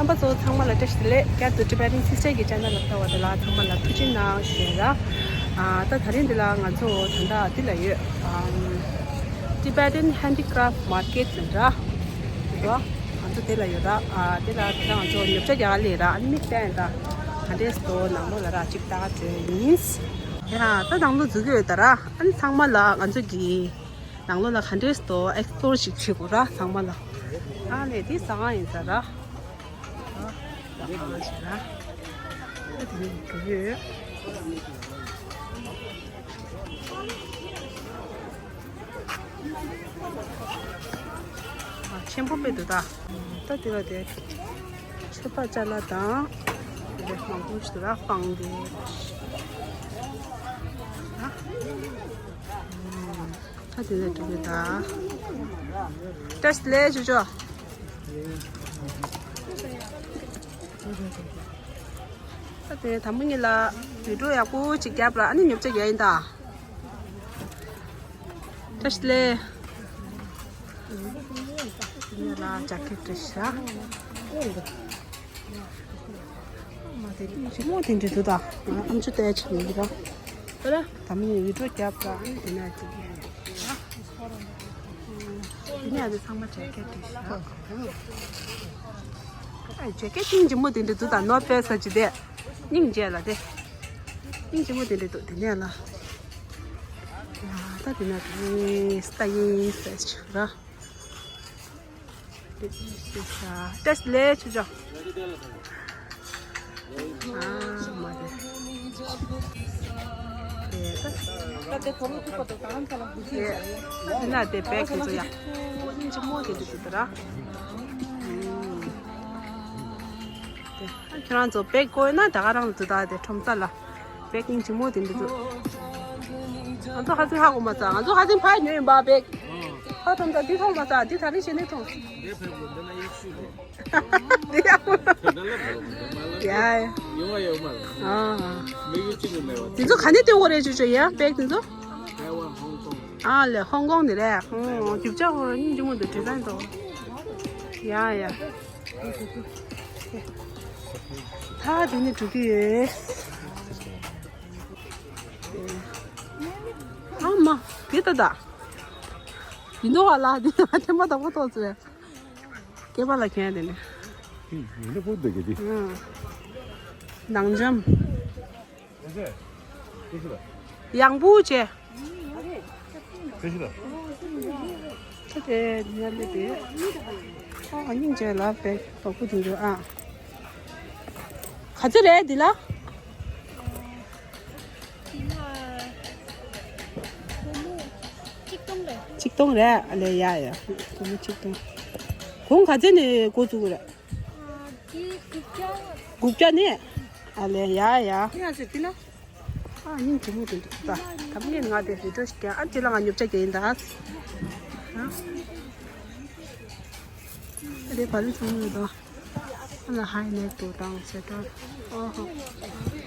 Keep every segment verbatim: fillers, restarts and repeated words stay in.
རྣམ་པ་ཚོ་ཚང་མ་ལ་བཀྲ་ཤིས་བདེ་ལེགས། བསྐྱར་དུ་Tibetan Sister གི་channel ལ་ལྟ་བ་དེ་ལ་ཚང་མ་ལ་ཐུགས་རྗེ་གནང་ཞུ་ཡ་ར། ཨ་ད་ད་རིང་འདི་ལ་ང་ཚོ་ད་ལྟ་འདི་ལ་ཡོད། ཨམ་Tibetan Handicraft Market ཟེར་ར། ར། ང་ཚོ་དེ་ལ་ཡོད་ར། ཨ་དེ་ལ་ད་ང་ཚོ་ཉོ་ཆ་རྒྱག་ལས་ར། ཨ་ནི་མིག་བསྟན་ར། ག་འདྲས་སྟོ་ནང་ལོགས་ལ་ར་གཅིག་ལྟ་ག་འགྲོ་ཡིན། ཡ་ད་ནང་ལོགས་འཛུལ་གི་ཡོད་ད་ར། ཨ་ནི་ཚང་མ་ལ་ང་ཚོ་གི་ནང་ལོགས་ལ་ག་འདྲས་སྟོ་explore ཞིག་བྱེད་དགོས་ར་ཚང་མ་ལ། ཨ་ནི་དེ་ཟ་ཁང་ཡིན་ས་ར། ཨ་ཟ་ཁང་ཞིག་ར། ཨ་དེ་ནས་འགྲོ་གི་ཡོད། ཨ་ཆེན་པོ་དཔེ་འདུག་ད། ད་དེ་ལ་དེ་ཆོས་པ་ཅ་ལག་དང་དེ་མང་པོ་ཞིག་འདུག་ར། སྤང་དེ། ཨ། ད་དེ་ནས་འགྲོ་གི་ད། བཀྲ་ཤིས་བདེ་ལེགས་ཅོ་ཅོ། ད་དེ་དང་པོ་ཉིད་ལ་video ཡག་པོ་ཅིག་བརྒྱབ་ར། ཨ་ནི་ཉོ་ཆ་རྒྱག་ཡིན་ད། བཀྲ་ཤིས་བདེ་ལེགས། དེ་ནས་ལ་jacket འདྲ་ཞིག་ར། མ་དེ་ཅི་མོ་དེ་འདྲ་འདུག་ད། ཨམ་ཅོག་བལྟས་ཆ་མི་འདུག་ར། ད་མི་video བརྒྱབ་ར། ཨ་ནི་དེ་ནས་ཅིག་དེ་ནས་དེ་ཚང་མ་jacket འདྲ་ཞིག་ར། ཨ་jacket སྙིང་རྗེ་མོ་དེ་འདྲ་འདུག་ད། North Face ཟེར་གྱི་དེ། སྙིང་རྗེ་ལ་དེ། སྙིང་རྗེ་མོ་དེ་འདྲ་འདུག་དེ་ནས་ལ། ཡ་ད་དེ་ནས་དེ་ནས་ལྟ་ཡིན་ཟེར་ཞིག་ར། བཀྲ་ཤིས་བདེ་ལེགས་ཅོ་ཅོ། ཨ་མ་རེད། དེ་ད། ད་དེ་ཐོག་ལ་ཐུག་པ་དང་ད་ལམ་ས་ལ་འགུལ་ཅིག་བྱ་ཡོད། དེ་ན་དེ་བེག་དེ་ཚོ་ཡ། ཨོ་སྙིང་རྗེ་མོ་དེ་འདྲ་ཞིག་འདུག་ར། དེ་ཁྱེད་རང་ཚོ་བེག་དགོས་ན་ད་ག་རང་ལ་འདུག་ད་དེ་ཁྲོམ་ས་ལ། བེག་སྙིང་རྗེ་མོ་དེ་འདྲ་འདུག་ང་ཚོ་ཧ་ཅང་ཧ་གོ་མ་ཚར། ང་ཚོ་ཧ་ཅང་ཕར་ཉོས་ཡིན་པ་བེག་ཕར་ཐོན་ད་འདི་མཐོང་མ་ཚར། འདི་ད་རིང་བྱས་ནས་མཐོང་། འདི་ཡག་པོ། ཡ་ཡ། ཨ། འདི་ཚོ་ག་ནས་སྟོན་དགོས་རེད་ཅོ་ཅོ་ཡ་བེག་འདི་ཚོ། ཨ་ལེ་ཧོང་ཀོང་ནས་རེད། ཨོ་རྒྱུ་ཆ་ཧོ་ར་སྙིང་རྗེ་མོ་འདུག་དྲི་ལན་དང་། ཡ་ཡ། ད་འདི་ནས་འགྲོ་གི་ཡོད། ཨ་མ། དེ་ལྟ་ད། ཡིན་འདུག་བ་ལ་འདི་ང་ཐེངས་མ་དང་པོ་ཐོག་ཚོད། སྐེད་པ་ལ་ཁྱེར་དེ་ནས། ཡིན་འདུག་པོ་འདུག་གི་དེ། ནང་འཇམ། ཡང་བུ་བྱས། ཁྱེད་དེ་ཉལ་ལེ་དེ། ཨ་སྙིང་རྗེ་ལ་བེག་དོག་པོ་དེ་འདུག་ཨ། ག་ཚོད་རེད་འདི་ལ། གཅིག་སྟོང་རེད། ཨ་ལེ་ཡ་ཡ། སྒོར་མོ་གཅིག་སྟོང་། གོང་ག་ཚད་ནས་འགོ་བཙུགས་རེད། དགུ་བརྒྱ་ནས། ཨ་ལེ་ཡ་ཡ། ཨ་སྙིང་རྗེ་མོ་དེ་འདུག་ད། ད་མི་ང་དེ་རི་ཏོ་ཞིག་ཀྱང་ཨ་ཅེ་ལ་ང་ཉོབ་ཆ་རྒྱག་ཡིན་ད། ཨ་རེ་བ་ལི་ཚང་མ་ཡོད་དོ། ཨ་ལ་ཧའི་ནེག་ཏུ་དང་སེ་ཏོ། ཨོ་ཧོ།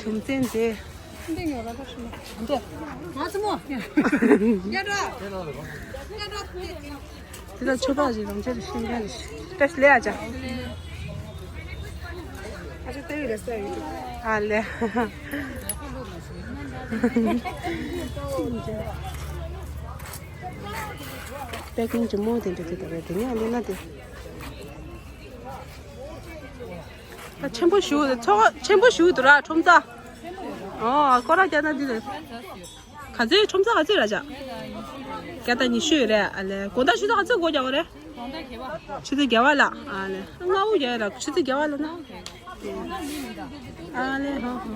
གྲུམ་ཙན་དེ། འདི་ཉོ་ར་ད་ཤི་མ། འདི། ང་ཚོ་མོ། ཉ་འགྲོ། ཉ་འགྲོ། དེ་ལ་ཆོས་པ་ཞིག་རང་ཆས་ཤིང་ཀན་ཞིག་ཏེ་ལེ་ཨ་ཅག་ཨ་ཅག་ཏེ་ཡོད་རེད་ས་ཡོད། ཨ་ལེ། པེ་ཀིང་ཅི་མོ་དེ་འདྲ་དེ་ལྟ་བས་དེ་ནས་ཨ་ལེ་ན་དེ། ད་ཆེན་པོ་ཞུ་ཚོགས་ཆེན་པོ་ཞུ་འདུག་ར་ཁྲོམ་ས། ཨོ་སྐོར་ར་རྒྱག་ན་འདི་རེད། ག་ཚོད་ཁྲོམ་ས་ག་ཚོད་ར་ཅག་བརྒྱ་དང་ཉི་ཤུ་རེད་ཨ་ལེ། དགོང་དག་ཆུ་ཚོད་ག་ཚོད་སྒོ་རྒྱག་གི་རེད། ཆུ་ཚོད་བརྒྱད་པ་ལ་ཨ་ལེ། སྔ་པོ་རྒྱག་ཡ་ལ་ཆུ་ཚོད་བརྒྱད་པ་ལ་ན། ཨ་ལེ་ཧོ་ཧོ།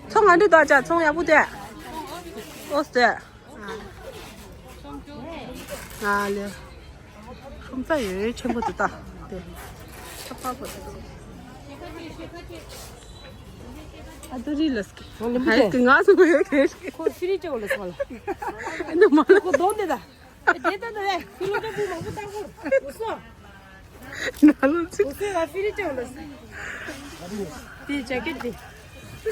ཚོང་ག་འདྲ་འདུག་ཅག་ཚོང་ཡག་པོ་འདུག་ཨོ་སྟེ། ཨ་ལེ། ཁྲོམ་ས་ཡོད་ཆེན་པོ་འདུག་ད། དེ། ཁ་པར་པོ་འདུག་ཨ་དུ་རི་ལ་སྐྱེ། ཧའི་སྐྱེ་ང་སུ་གོ་ཡོད་ཁེ། ཁོ་ཕི་རི་ཅོ་ལ་སོ་ལ། ཨ་ནི་མ་ལ་ཁོ་དོན་དེ་ད། དེ་ད་ད་ཕི་རི་ཅོ་བུ་མ་བུ་ད་ཁོ། ན་ལོ་ཚིག་ཁོ་ལ་ཕི་རི་ཅོ་ལ་སོ། དེ་ཇེ་ཀེ་ཊི་དེ།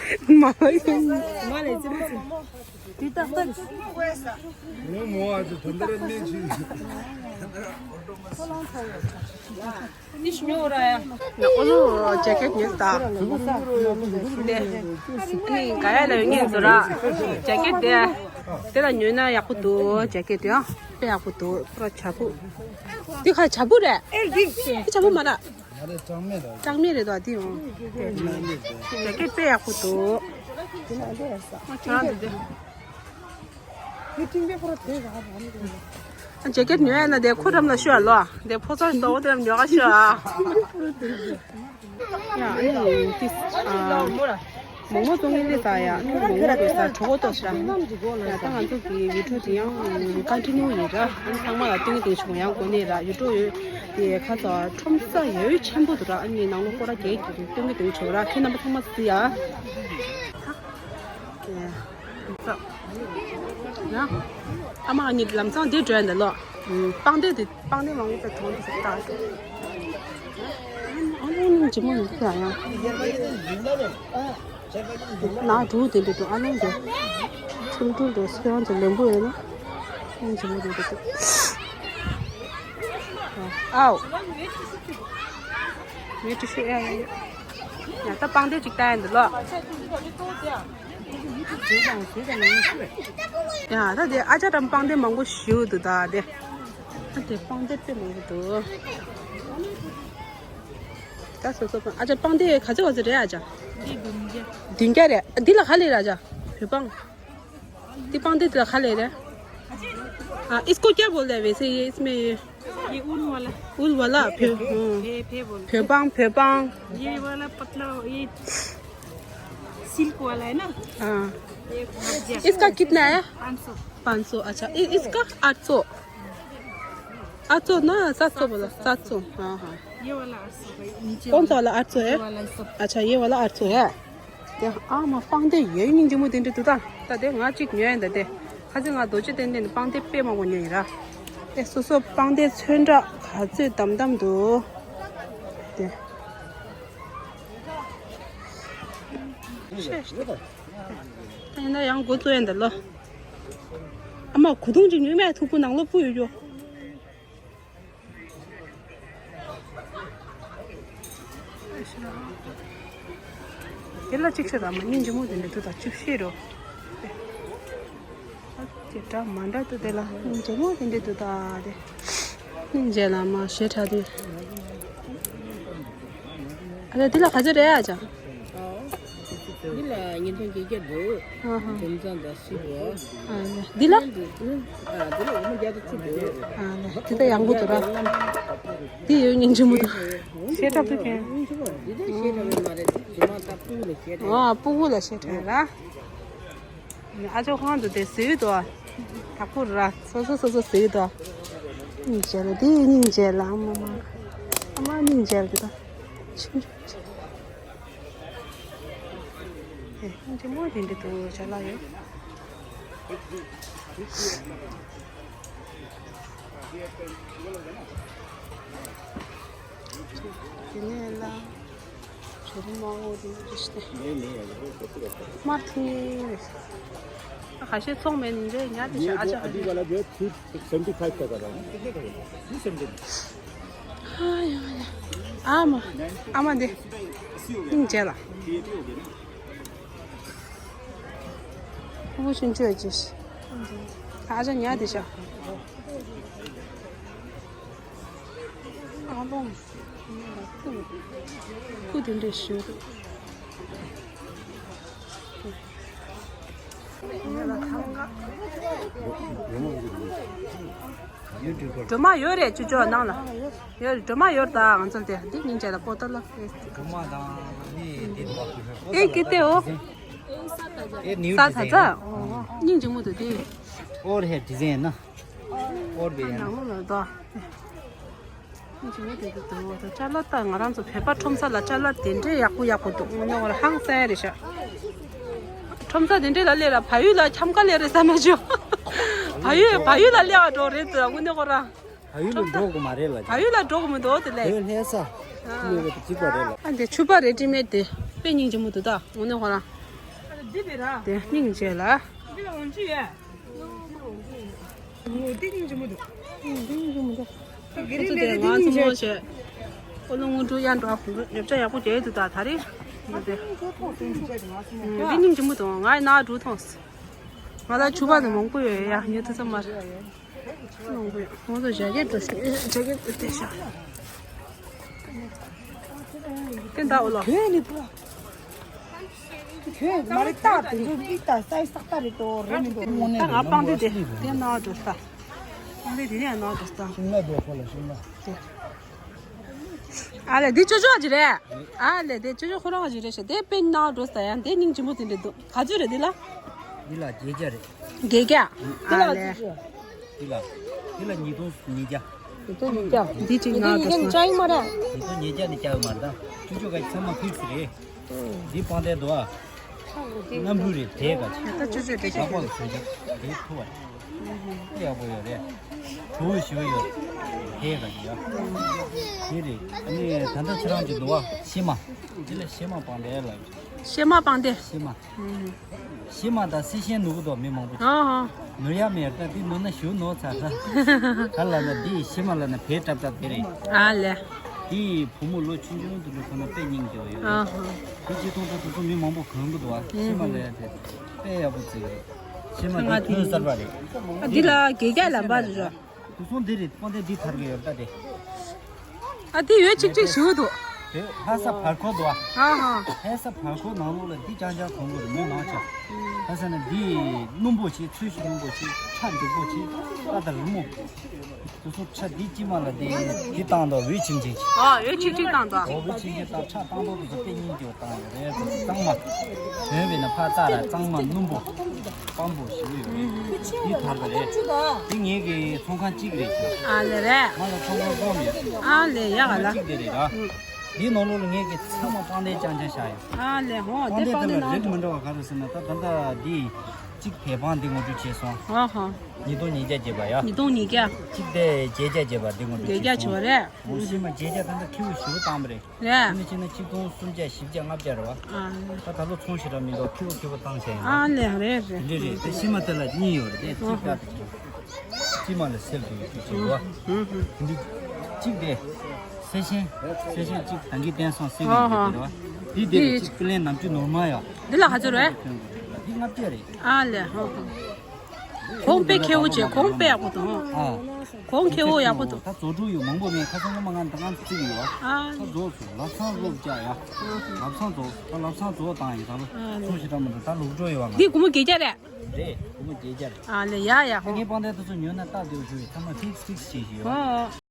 མ་ལ་ཡིན། མ་ལ་ཡིན། དེ་ཏག་ཏག་ངོ་མོ་ཨ་ཅོ་ད་འདི་ར་མེད་ཅི། ཨོ་ལོ་ཇེ་ཀེཊ་ཉོས་ད། དེ་ནི་ག་ཡ་ལ་ཡོད་ངེས་ཚོ་ར། ཇེ་ཀེཊ་དེ་དེ་ལ་ཉོས་ན་ཡག་པོ་འདུག་ཇེ་ཀེཊ་དེ་ཡང་དཔེ་ཡག་པོ་འདུག་པུ་ར་བྱ་སྤུ། དེ་ཁ་བྱ་སྤུ་རེད། དེ་བྱ་སྤུ་མ་ར། ང་རེ་གྲངས་མེད་ར། གྲངས་མེད་རེད་དོ་དེ་ཡང་། ཇེ་ཀེཊ་དཔེ་ཡག་པོ་འདུག་ཁྱོད་རང་འདི་འདི། ཇེ་ཀེཊ་ཉོ་ཡ་ན་དེ་ཁོ་རམ་ལ་ཤོད་ཨ་ལོ། དེ་ཕོ་ཚོད་འདོག་དེ་རམ་ཉོ་ག་ཤོད་ཨ། ཡ་ཨ་ནི་ཏིས་ཨ། མོག་མོག་བཙོང་གི་རེད་ཟ་ཡ། ཨ་ནི་མོག་མོག་རེད་ཟ། གྲོད་ཁོག་ལྟོགས་ཤག་ཡ་ད་ང་ཚོ་གི་ཡུལ་གྲུ་དེ་ཡང་ཀོན་ཊི་ནིའུ་ཡིན་ར། ཨ་ནི་ཚང་མ་ལ་སྟོན་གི་དེ་བྱུང་ཡང་གོ་ནས་ར། ཡུལ་གྲུ་ཡོད་དེ་ཁ་ཚ་ཁྲོམ་ས་ཡོད་ཆེན་པོ་འདུག་ར། ཨ་ནི་ནང་ལོགས་སྐོར་ར་རྒྱལ་གྱི་སྟོན་གི་དེ་བྱུང་ར། ཁྱེད་རྣམ་པ་ཚང་མ་གཟིགས་ཡ། ཡ། ཨ་མ་ཨ་ནི་ལམ་སང་འདི་འགྲོ་ཡ་འདི་ལོ། པང་གདན་འདི་པང་གདན་མང་པོ་དེ་གྲོང་དུ་ཟིག་བཏང་ཤོག་ཨ་ནི་ཇི་མོ་ཡིན་ཀྱང་ཡང་། ན་དྲུག་དེ་འདྲ་འདུག་ཨ་ནི་འདི། ཁྲིམས་དྲུག་འདུག་ཁྱེད་རང་ཚོ་ལེན་པོ་ཡོད་ན། ཨ་ནི་ཇི་མོ་དེ་འདྲ་འདུག་ཨའོ། ངས་ཀྲི་ཤུ་ཨེ་ཡ་ཡ། ཡ་ད་པང་གདན་ཅིག་བཏང་ཡ་འདི་ལོ། ཡ་ད་དེ་ཨ་ཅག་རམ་པང་གདན་མང་པོ་ཞིག་འདུག་ད་དེ། ད་དེ་པང་གདན་དཔེ་མང་པོ་འདུག་ད་སོ་སོ་པང་ཨ་ཅག་པང་གདན་ག་ཚོད་ག་ཚོད་རེད་ཨ་ཅག་འདི་བདུན་བརྒྱ། བདུན་བརྒྱ་རེད། འདི་ལ་ག་ལེ་རེད་ཨ་ཅག་བོད་པང་། འདི་པང་གདན་དེ་ལ་ག་ལེ་རེད། ཨ། इसको क्या बोलते हैं वैसे ये इसमें ये ये ऊन वाला। ऊन वाला भे- हाँ। भे- भे बोलते हैं। भोपांग भोपांग। ये वाला पतला ये सिल्क वाला है ना। हाँ। ये इसका कितना है? पाँच सौ। पाँच सौ। अच्छा। इ- इसका आठ सौ। आठ सौ ना सात सौ बोला। सात सौ। हाँ हाँ। ये वाला आठ सौ भाई नीचे। कौन सा वाला आठ सौ है? ये वाला सब। अच्छा ये वाला आठ सौ है। དེ་ཨ་མ་པང་གདན་ཡོད་སྙིང་རྗེ་མོ་དེ་འདྲ་འདུག་ད་ད་དེ་ང་གཅིག་ཉོས་ཡིན་ད་དེ། ཁ་སང་ང་རྡོ་རྗེ་གདན་དེ་ནས་པང་གདན་དཔེ་མང་པོ་ཉོས་ཡིན་ར། དེ་སོ་སོ་པང་གདན་ཚོན་ཁྲ་ག་ཚོད་དམ་དམ་འདུག་དེ། ད་ཡིན་ན་ཡང་འགོ་བཙུགས་ཡིན་ད་ལོ། ཨ་མ་གོས་ཐུང་ཅིག་ཉོས་མེད། ཐུག་པོ་ནང་ལོགས་སྤུ་ཡོད་རྒྱུ། དེ་ལ་གཅིག་ཤོད་དང་མ་སྙིང་རྗེ་མོ་དེ་འདྲ་འདུག་ད་གཅིག་ཤེས་རོ། དེ་འདྲ་མ་འདྲ་འདུག་དེ་ལ་སྙིང་རྗེ་མོ་དེ་འདྲ་འདུག་ད་དེ། སྙིང་རྗེ་ལ་མ་ཞེ་དྲག་དེ། ཨ་ལས་དེ་ལ་ག་ཚོད་རེད་ཨ་ཅག་འདི་ལ་ཉིས་སྟོང་བརྒྱད་བརྒྱ་འདུག་ཨ་ཧ། དོན་ཚང་དང་སྲིད་པོ། ཨ་ལས་འདི་ལ། ཨ་འདི་ལ་འོ་མ་བརྒྱ་དང་བཅུ་འདུག་ཨ་ལས་དེ་ད་ཡང་པོ་འདུག་ར། འདི་ཡོད་སྙིང་རྗེ་མོ་འདུག་ཞེ་དྲག་འདུག་གན། འདི་ད་ཞེ་དྲག་པོ་མ་རེད། དེ་མ་ད་སྤུ་གུ་ལ་ཞེ་དྲག་ཨ་སྤུ་གུ་ལ་ཞེ་དྲག་ར། ཨ་ཅོ་ཁང་དུ་དེ་ཟེར་དོ། དག་པོ་ར་སོ་སོ་སོ་སོ་ཟེར་དོ། སྙིང་རྗེ་ལ་དེ་སྙིང་རྗེ་ལ་ཨ་མ་མ། ཨ་མ་སྙིང་རྗེ་ལ་དེ་ད། ཆུང་ཆུང་ཆུང་། དེ་སྙིང་རྗེ་མོ་དེ་འདྲ་དུ་ཅ་ལག་ཡོད། དེ་ནས་ལ། ཇོ་རུ་མ་འོ་དེ་འདྲ་ཞིག་སྟེ། མར་ཐུང་ངེ་རེད། ཁ་ཤས་ཚོང་མེད་ནི་འདྲ་ཉག་དེ་ཤ་ཨ་ཅག་ཁ་ཤས། सेवेंटी फाइव का कर रहा हूँ। हाँ, हाँ, हाँ। ཨ་མ། ཨ་མ་འདི། སྙིང་རྗེ་ལ། ཕྲུ་གུ་ཆུང་ཆུང་ཅིག་ཨ་ཅག་ཉག་དེ་ཤ། ཨ་ལོང་། སྐུ་དེ་འདྲས་ཞུ། སྒྲོལ་མ་ཡོད་རེད། ཅོ་ཅོ་ནང་ལ་ཡོད་རེད། སྒྲོལ་མ་ཡོད་ད། ང་ཚོ་དེ་འདི་སྙིང་རྗེ་ལ་པོ་ཏ་ལ། སྒྲོལ་མ་དང་ནི་དེ་ཨེ་ཀི་ཏེ་འོ། ཨེ་ནིའུ་ས་ད་ད། ཨོ་སྙིང་རྗེ་མོ་འདུག་དེ། और है डिजाइन ना। और भी है ना। ནང་ལ་ད། ཅ་ལག་ད་ང་རང་ཚོ་བོད་པ་ཁྲོམ་ས་ལ་ཅ་ལག་དེ་འདྲས་ཡག་པོ་ཡག་པོ་འདུག་དངོས་གནས་ཁོ་རང་ཧང་སངས་རེད་ཤག་ཁྲོམ་ས་དེ་འདྲས་ལ་སླེབས་ལ་བལ་ཡུལ་ལ་འཁྱམ་ག་སླེབས་རེད་བསམ་མ་བྱུང་། བལ་ཡུལ་བལ་ཡུལ་ལ་སླེབས་པ་འདྲ་རེད་འདུག་དངོས་གནས་ཁོ་རང་། བལ་ཡུལ་ལ་འགྲོ་དགོས་མ་རེད་ལ། བལ་ཡུལ་ལ་འགྲོ་དགོས་མི་འདུག་དེ་ལས། བལ་ཡུལ་ལྷ་ས་ཨ། སླེབས་པ་དེ་གཅིག་པ་རེད་ལ། ཨ་འདི་ཕྱུ་པ་རེ་ཌི་མེད་དེ་དཔེ་སྙིང་རྗེ་མོ་འདུག་ད་དངོས་གནས་ཁོ་རང་། དེ་སྙིང་རྗེ་ལ། ཁོ་ཚོ་དེ་ང་ཚོ་མོ་བྱས། ཨོ་ལོ་དངོས་གྲུབ་གཡར་འགྲོ་ཉོ་ཆ་ཡག་པོ་རྒྱག་ཡོད་འདུག་ད་ད་རེས། འདི་སྙིང་རྗེ་མོ་འདུག་ང་ཡི་ནང་འགྲོ་ཐོངས། ང་ལ་ཕྱུ་པ་དེ་མང་པོ་ཡོད་ཡ། ཉོ་ཐུབ་ས་མ་རེད། ཁོང་ཚོ་ཇེ་ཀེད་དེ་ཇེ་ཀེད་དེ་ཤ། དེ་འདྲ་འོ་ལོ། ཁྱོད་ནི་ཕུ། ཁྱོད་མ་རེད་ད། དེ་ཚོ་གཅིག་ད་སའི་སག་ད་རེད་དོ་རེད་མི་འདུག་དངོས་གནས་ད་ང་རེད་པང་དེ་མོ་དེ་ཤི་དེ་ན་འགྲོ་ས། པང་དེ་དེ་ནས་ན་འགྲོ་ས། ཤིང་ལ་སྡོད་ཁོ་ལ་ཤིང་ལ། ཨ་ལེ་འདི་ཅོ་ཅོ་ཅི་རེད། ཨ་ལེ་དེ་ཅོ་ཅོ་ཁོ་རང་ཅི་རེད་ཤ། དེ་པེན་ན་འགྲོ་ས་ཡང་དེ་སྙིང་རྗེ་མོ་དེ་འདྲ་འདུག་ག་ཚོད་རེད་འདི་ལ། འདི་ལ་བརྒྱད་བརྒྱ་རེད། བརྒྱད་བརྒྱ། ཨ་ལེ། འདི་ལ་འདི་ལ་ཉིས་སྟོང་ཉིས་བརྒྱ། ཉིས་སྟོང་ཉིས་བརྒྱ། འདི་གཅིག་ང་འདི་འདྲ་ཡིན་ཅང་ཡིན་མ་རེད། ཉིས་སྟོང་ཉིས་བརྒྱ་ནི་བརྒྱབ་ཡོད་མ་རེད་ད། ཅུ་ཅུ་ག་ཚང་མ་ཕིག་སི་རེད། འདི་པང་གདན་འདུག་ཨ། སྣམ་བུ་རེད་དེ་ག་ཅིག་ད་ཅུ་ཅུ་དེ་ཤ་ཤ་པག་པག་གི་ཞོད་འཇམ་དེ་ཐུ་བ་རེད། དེ་ཡག་པོ་ཡོད་རེད། བྲོ་བོ་ཞི་བ་ཡོད་རེད། དེ་ག་ཅིག་ཡ། དེ་རེད། ཨ་ནི་ད་ལྟ་ཁྱེད་རང་གི་འདུག་ཨ་ཤེ་མ། འདི་ལ་ཤེ་མ་པང་གདན་ལ། ཤེ་མ་པང་གདན། ཤེ་མ། ཤེ་མ་དང་སེ་ཤེན་ནུ་གུ་དོ་མི་མང་པོ་ཅིག་ཨ་ཧ། ནུ་ཡ་མེར་ད་འདི་ནུ་ན་ཞུ་ནོ་ཚ་ཚ། ག་ལ་ན་འདི་ཤེ་མ་ལ་ན་བེ་ཏབ་ཏབ་དེ་རེད། ཨ་ལེ། འདི་བུ་མོ་ལོ་ཆུང་ཆུང་དུ་ལུ་ཁོ་ན་དཔེ་སྙིང་རྗེ་བ་ཡོད་རེད། ཨ་ཧ། འདི་ཅི་ཐོང་ད་དུ་ཚོ་མི་མང་པོ་གང་གི་འདུག་ཨ། ཤེ་མ་ལ་ཡ་དེ་དཔེ་ཡག་པོ་ཅིག་རེད། ཤེ་མ་ང་འདི་དེ་ཐོན་གསར་པ་རེད། ཨ་འདི་ལ་དགེ་རྒྱ་ལ་འབའ་ཞིག་རོ། དུ་སོང་འདི་རེད། པོ་འདི་འདི་ཐར་གི་ཡོད་ད་དེ། ཨ་དེ་ཡོད་ཅིག་ཅིག་ཞིག་འདུག་དེ་ལྷ་ས་བར་སྐོར་འདུག་ཨ། ཨ་ཧ། ལྷ་ས་བར་སྐོར་ནང་ལོགས་ལ་འདི་ཅང་ཅང་གོང་གོ་རེད་མི་མང་ཆ། ལྷ་ས་ནི་འདི་སྣུམ་པོ་ཆེ་ཚོས་ཤིག་སྣུམ་པོ་ཆེ་ཁྲ་འཇུག་པོ་ཆེ་ད་ད་རི་མོ། དུ་སོང་ཁྲ་འདི་ཅི་མ་ལ་དེ་འདི་བཏང་དོ་འོད་ཆིང་ཆིང་ཆེ། ཨ་འོད་ཆིང་ཆིང་བཏང་དོ། འོ་འོད་ཆིང་ཆིང་བཏང་ཁྲ་བཏང་དོ་དུ་སོང་དཔེ་སྙིང་རྗེ་བཏང་ཡོད་རེད་གཙང་མ། བྱོན་པས་ན་ཕ་ཙ་ར་གཙང་མ་སྣུམ་པོ། སྤམ་པོ་ཞིག་ཡོད་རེད། འདི་དར་བ་རེད། འདི་ངེད་ཀྱི་ཚོང་ཁང་གཅིག་རེད་ཤག་ཨ་ལེ་རེད། ང་ལ་ཚོང་ཁང་སྒོམ་ཡོད། ཨ་ལེ་ཡ་ག་ལ། གཅིག་དེ་རེད་ར། འདི་ནང་ལོགས་ལ་ངེད་ཀྱི་ཚང་མ་པང་གདན་རྐྱང་རྐྱང་བཞག་ཡོད། ཨ་ལེ་ཧོ་པང་དེ་གདན་དེ་པང་ལ་གདན་རིགས་མི་འདྲ་བ་ག་རེ་ཟེར་ན་ད་ད་ལྟ་འདི་གཅིག་བལ་པང་འདི་ངོ་སྤྲོད་བྱས་སོང་། ཨ་ཧ། ཉིས་སྟོང་ཉིས་བརྒྱ་བརྒྱབ་པ་ཡ། ཉིས་སྟོང་ཉིས་བརྒྱ། གཅིག་དེ་བརྒྱད་བརྒྱ་བརྒྱབ་པ་འདི་ངོ་སྤྲོད་བརྒྱད་བརྒྱ་བྱས་སོང་། བྱས་པ་རེད། འོ་ཤི་མ་བརྒྱད་བརྒྱ་ད་ལྟ་ཁྱེའུ་ཞུ་བཏང་བ་རེད། རེད། དེ་ནས་ཕྱིན་ན་ཆིག་སྟོང་སུམ་བརྒྱ་བཞི་བརྒྱ་ལྔ་བརྒྱ་རེད་བ། ཨ། ད་ད་ལོ་ཚོང་ཞེ་དྲག་མི་འདུག་ཁེ་བོ་ཁེ་བོ་བཏང་བྱས་ཡིན་ན། ཨ་ལེ་རེད་རེད། འདི་རེད་དེ་ཤི་མ་དེ་ལ་གཉིས་ཡོད་རེད་དེ་གཅིག་ད་དེ་ཅི་མ་ལ་སེལ་དུ་ཡོད་ཅིག་བྱེད་བ། འདི་གཅིག་དེ་སེ་ཤེན་སེ་ཤེན་གཅིག་ད་གིན་བསྟན་སོང་སེ་ཤེན་གཅིག་དེ་རེད་བ། འདི་དེ་རེད་གཅིག་ཀི་ལན་ནམ་རྒྱུན་ནོར་མ་ཡ། འདི་ལ་ག་ཚོད་རེད། འདི་ལྔ་བརྒྱ་རེད། ཨ་ལེ་ཧོ་ཧོ། གོང་དཔེ་ཁེ་བོ་བྱས་གོང་དཔེ་ཡག་པོ་འདུག་ཨ། གོང་ཁེ་བོ་ཡག་པོ་འདུག་ད་བཟོ་འདྲུ་ཡོད་མང་པོ་མེད་ཁ་སང་ངོ་མ་ང་ད་ང་བརྩིགས་ཡོད། ཨ། ད་རྫོགས་སོང་ལབ་སང་རྫོགས་བྱ་ཡ། ལབ་སང་རྫོགས་ད་ལབ་སང་རྫོགས་བཏང་ཡིན་ད་ལོ། ཨ་ཚོང་ཞེ་དྲག་མི་འདུག་ད་ལུག་འགྲོ་ཡོད་བ་ང་། འདི་སྒོར་མོ་བརྒྱད་བརྒྱ་རེད། རེད་སྒོར་མོ་བརྒྱད་བརྒྱ་རེད། ཨ་ལེ་ཡ་ཡ་ཧོ། ངའི་པང་གདན་དེ་ཚོ་ཉོས་ན་རྟགས་དེ་བཟོ་ཡོད་ཚང་མ་ཕིགས་ཕིགས་བྱེད་ཤེས་ཡོད། ཨོ།